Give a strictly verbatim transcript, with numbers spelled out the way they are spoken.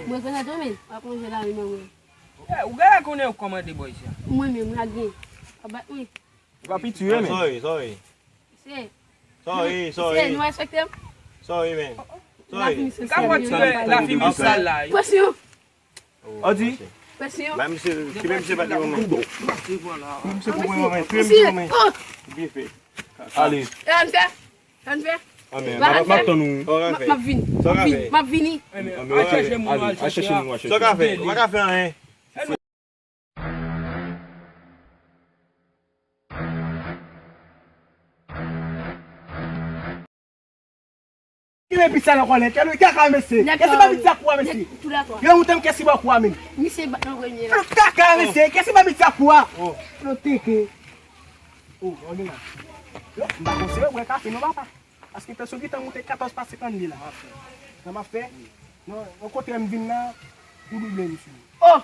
Mwen rekonèt ou, men. W ap manje lari, men, mwen. Eh, ou genlè konnen ou kòmande bòy sa. Mwen menm, lage. W ap bat mwen. Ou pa piti, wi, men. Sorry, sorry. Se. Sorry, sorry. Se, nou respekte m. Sorry, men. Sorry. Ka fò ti wè lafi misal la, wi. Presyon. Odi. Presyon. Ba misye, ki men misye bat li, mwen. Misye pou mwen, mwen. Touye misye, mwen. Byen fè. Ale. E, ann fè. Ann fè. Ann fè. M ap tann ou. M ap vini. M ap vini. M ap vini. Al chèche moun, al chèche moun. Sa w ka fè? Ou pa ka fè anyen. Ki men pizza nan kòlè? Kè kaka mesye. Kè se pa pizza kou a, mesye. Yo mouton kè se pa kou a menm. Misye bat nan premye la. Kaka mesye, kè se pa pizza kou a. Lo teke. Oh, on la. Yo, m pa konse wè kafe non papa. Paske presyon ki tan moute katòz pa senkannde la. Nan m ap fè. Non, yon kote m vin nan pou double misye. Oh!